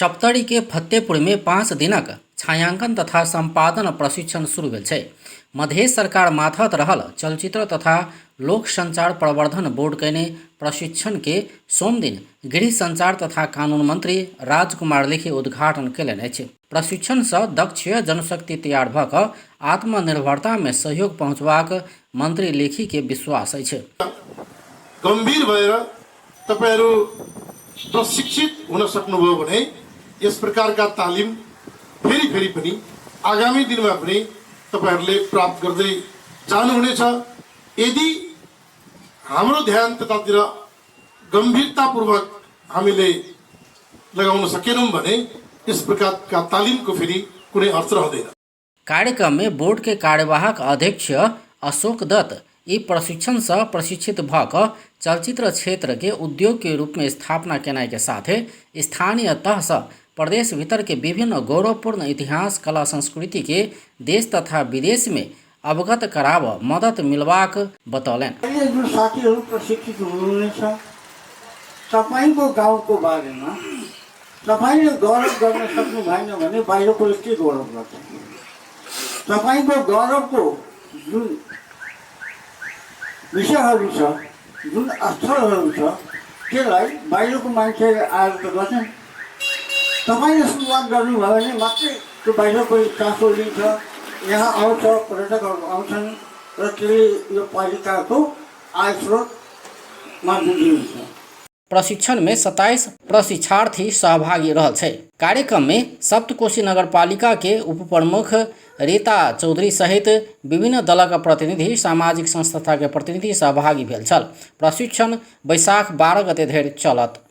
सप्तरी के फतेहपुर में 5 दिनक छायांकन तथा संपादन प्रशिक्षण शुरू भेल छै। मध्य सरकार माथत रहल चलचित्र तथा लोक संचार प्रवर्धन बोर्ड कने प्रशिक्षण के सोम दिन गृह संचार तथा कानून मंत्री राजकुमार लेखी उद्घाटन कयलनि अछि। प्रशिक्षण से दक्ष जनशक्ति तैयार भ क आत्मनिर्भरता में सहयोग पहुँचबाक मंत्री लेखी के विश्वास अछि। गंभीर भएर तपाईहरु प्रशिक्षित हुन सक्नुभयो भने यस प्रकारका तालिम फेरि पनि आगामी दिनमा पनि तपाईहरुले प्राप्त गर्दै जानुहुनेछ। यदि हाम्रो ध्यान त्यतातिर गम्भीरतापूर्वक हामीले लगाउन सकेनौं भने यस प्रकारका तालिमको फेरि कुनै अर्थ रहँदैन। कार्यक्रम में बोर्ड के कार्यवाहक अध्यक्ष अशोक दत्त ई प्रशिक्षण से प्रशिक्षित भ क चलचित्र क्षेत्र के उद्योग के रूप में स्थापना केनाई के साथे स्थानीय तह से प्रदेश भीतर के विभिन्न गौरवपूर्ण इतिहास कला संस्कृति के देश तथा विदेश में अवगत कराव मदद मिलवाक बतौलनि। जो साथीहरू प्रशिक्षित हुनुहुनेछ, तपाईको गाउँको बारेमा तपाईले गौरव गर्न सक्नु भएन भने बाहिरको के गौरव गर्छ? तपाईको गौरवको जुन विषयहरू छ, जुन स्थलहरू छ, त्यसलाई बाहिरको मान्छे आएर त गर्छन्। तपाईले सुरुवात गर्नुभयो भने मात्रै त्यो बाहिरको चासो लिन्छ, यहाँ आउँछ, पर्यटकहरू आउँछन् र त्यसले यो पालिकाको आय स्रोतमा वृद्धि हुन्छ। प्रशिक्षण में 27 प्रशिक्षार्थी सहभागी रहल छै। कार्यक्रम में सप्तकोशी नगरपालिका के उप प्रमुख रीता चौधरी सहित विभिन्न दलक प्रतिनिधि, सामाजिक संस्था के प्रतिनिधि सहभागी भेल छल। प्रशिक्षण वैशाख 12 गते धरि चलत।